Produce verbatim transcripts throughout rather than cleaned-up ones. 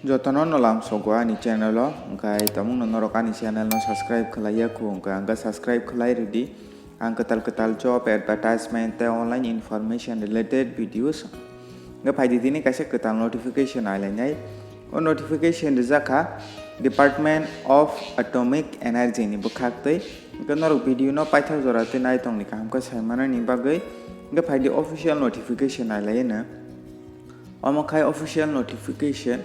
Jotono no lamsogo ani channel o, hwnkhe tamungno norok ani channel no subscribe khlai ya kho, hwnkhe ang khe subscribe khlai rwdi. Ang kwtal kwtal job advertisement tei online information related videos. Hwnkhe phaidi tini kaisa kwtal notification ailainai. O notification rijak kha Department of Atomic Energy ni bwkhak twi. Hwnkhe norok video no paithak jora twi naitongni kaham khe saimanani bagwi. Hwnkhe phaidi official notification ailaino. Omo khai official notification.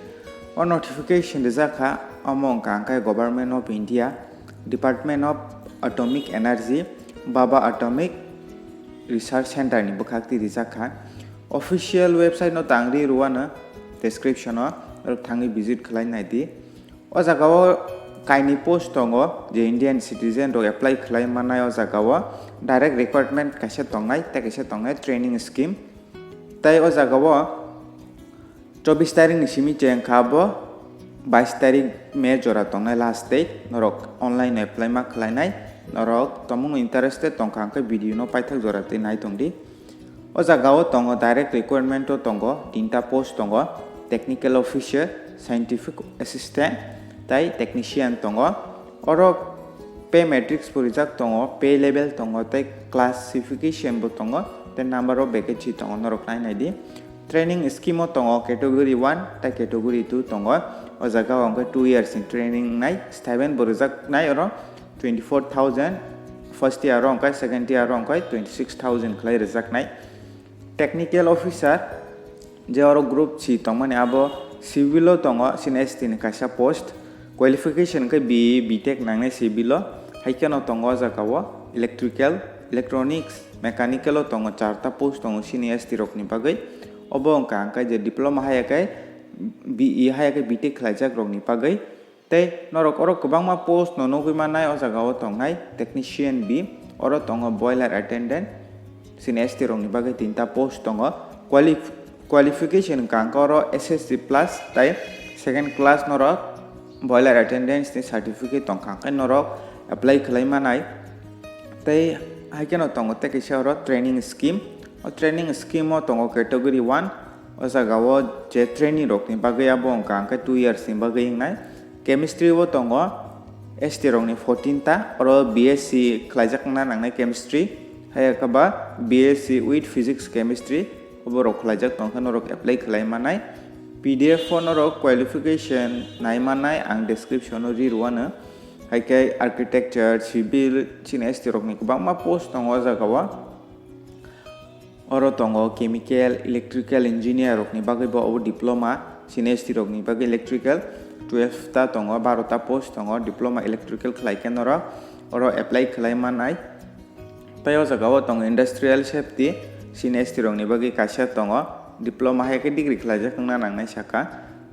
O notification rijak kha, omo wngkha hwnkhe Government of India, Department of Atomic Energy, Bhabha Atomic Research Center ni bwkhak twi rijak kha. Official website no tangri rwano description o, oro thangwi visit khlai naidi. O jaga o kainwi post tongo, je Indian citizen rok apply khlai mannai o jaga o, direct recruitment kaisa tongnai, tei kaisa tongnai training scheme. Tei o jaga o chobbish tarikh ni simi cheng kha bo, bais tarikh May jora tongnai last date, norok online apply ma khlainai, norok tomungno interested tongkha hwnkhe video no paithak jora twi nai tongdi. O jaga o tongo direct recruitment o tongo, tinta post tongo, technical officer, scientific assistant, tei technician tongo. Oro pay matrix bo rijak tongo, pay level tongo, tei classification bo tongo, tei number of vacancy tongo, norok nai naidi. Training scheme o tongo category one tei category two tongo. O jaga o hwnkhe two years ni training nai, stipend bo rijak nai oro twenty four thousand, first year o hwnkhe, second year o hwnkhe twenty six thousand khlai rijak nai. Technical officer, je oro group C tongmani, abo civil o tongo, chini S T ni kaisa post. Qualification khe B E, B Tech nangnai civil o. Hai kheno tongo o jaga o electrical, electronics, mechanical o tongo, charta post tongo chini S T rokni bagwi. Obo wngkha hwnkhe je diploma haya khe B E haya khe B Tech khlaijak rokni bagwi. Tei norok oro kwbangma post no nugwi mannai o jaga o tongnai, technician B, oro tongo boiler attendant, chini S T rokni bagwi tinta post tongo. Qualif-, qualification wngkha hwnkhe oro S S C plus tei second class norok boiler attendance ni certificate tongkha hwnkhe norok apply khlai manai. Tei hai kheno tongo tei kaisa oro training scheme. O training scheme o tongo category one. O jaga o je training rokni bagwi abo wngkha hwnkhe two years ni bagwi wngnai. Chemistry o tongo S T rokni fourteen ta, oro B S C khlaijak wngna nangnai chemistry. Hai khe ba B S C with physics chemistry, obo rok khlaijak tongkhe norok apply khlai manai. P D F o norok qualification nai manai, ang description o ri rwano. Hai khe architecture, civil, chini S T rokni kwbangma post tongo o jaga o. Oro tongo chemical, electrical engineer rokni bagwi bo obo diploma, chini S T rokni bagwi electrical, twelve ta tongo, baro ta post tongo, diploma electrical khlai khe norok oro apply khlai manai. Tei o jaga o tongo industrial safety, chini S T rokni bagwi kaisa tongo, diploma hai khe degree khlaijak wngna nangnai saka.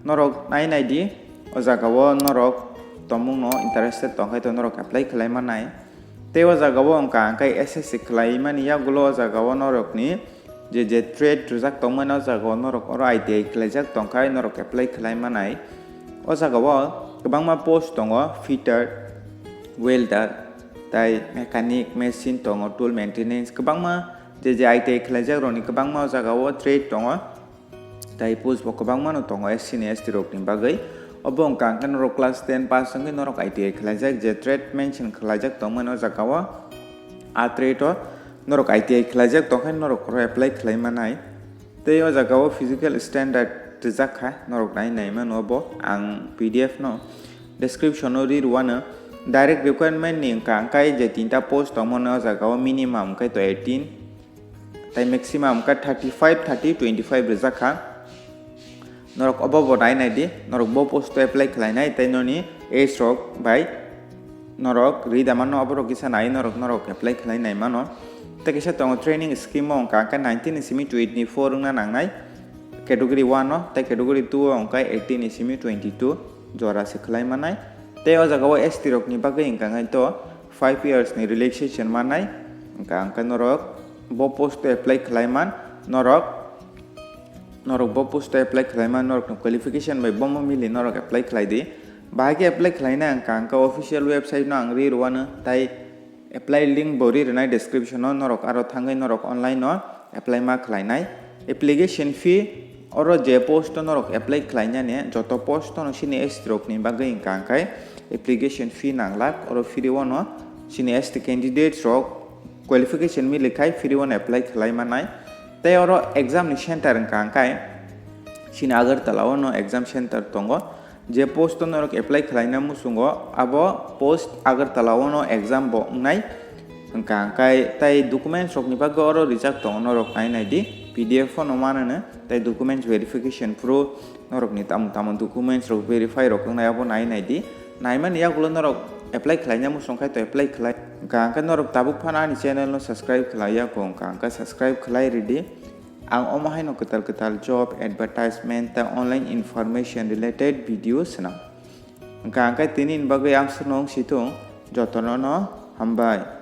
Norok nai naidi, o jaga o norok tongmungno interested tongkhe to norok apply khlai manai. Tei o jaga o wngkha hwnkhe S S C khlai mani yagulo o jaga o norokni je je trade rwjak tongmani o jaga o norok oro I T I khlaijak tongkha norok apply khlai manai. O jaga o kwbangma post tongo, fitter, welder, tai mechanic, machine tongo, tool maintenance, kwbangma je je I T I khlaijak rokni kwbangma o jaga o trade tongo. Tai post bo kwbangma no tongo S C ni S T rokni bagwi. Obo wngkha hwnkhe norok class ten pass wngwi norok I T I khlaijak, je trade mention khlaijak tongmani o jaga o. A trade o norok I T I khlaijak tongkhe norok oro apply khlai manai. Tei o jaga o physical standard rijak kha, norok nai nai mano bo. Ang P D F no description o ri rwano. Direct requirement ni wngkha hwnkhe je tinta post tongmani o jaga o minimum wngkhe to eighteen. Tai maximum wngkha thirty five, thirty, twenty five rijak kha. Norok obo bo nai nai di, norok bo post o apply khlai nai, tai noni age rok bai norok ri da mano, oborok kisa nai norok, norok apply khlai nai mano. Tai kisa tongo training scheme o wngkha hwnkhe nineteen ni simi twenty four wngna nangnai category one o, tai category two o wngkha eighteen ni simi twenty two jora se khlai manai. Tai o jaga o S T rokni bagwi wngkha hwnkhe to five years ni relaxation manai, wngkha hwnkhe norok bo post o apply khlai man, norok, norok bo post o apply khlai man, norok ni qualification bai bomo mili norok apply khlai di. Bahai khe apply khlai nai wngkha hwnkhe official website no ang ri rwano, tai apply link bo ri rwnai description o, norok aro thangwi norok online o apply ma khlai nai. Application fee Oro je post o norok apply khlainani, joto post o no sini S T rokni bagwi wngkha hwnkhe application fee nanglak. Oro free o no sini S T candidates rok qualification milikhai free o no apply khlai manai. Tei oro exam ni center wngkha hwnkhe sini Agartala o no exam center tongo. Je post o norok apply khlaina muchungo, abo post Agartala o no exam bo wngnai. Wngkha hwnkhe tei documents rokni bagwi oro rijak tongo, norok nai nai di, P D F o no manano, tei documents verification pro norokni tamo tamo documents rok verify rok wngnai, abo nai nai di. Naimani yagulo norok apply khlaina muchung khai to apply khlai. Wngkha hwnkhe norok tabuk phano ani channel no subscribe khlai ya, wngkha hwnkhe subscribe khlai ridi. Ang omo haino kwtal kwtal job advertisement tei online information related video swnam. Wngkha hwnkhe tini ni bagwi amsukno wng si thung, jotono no hambai.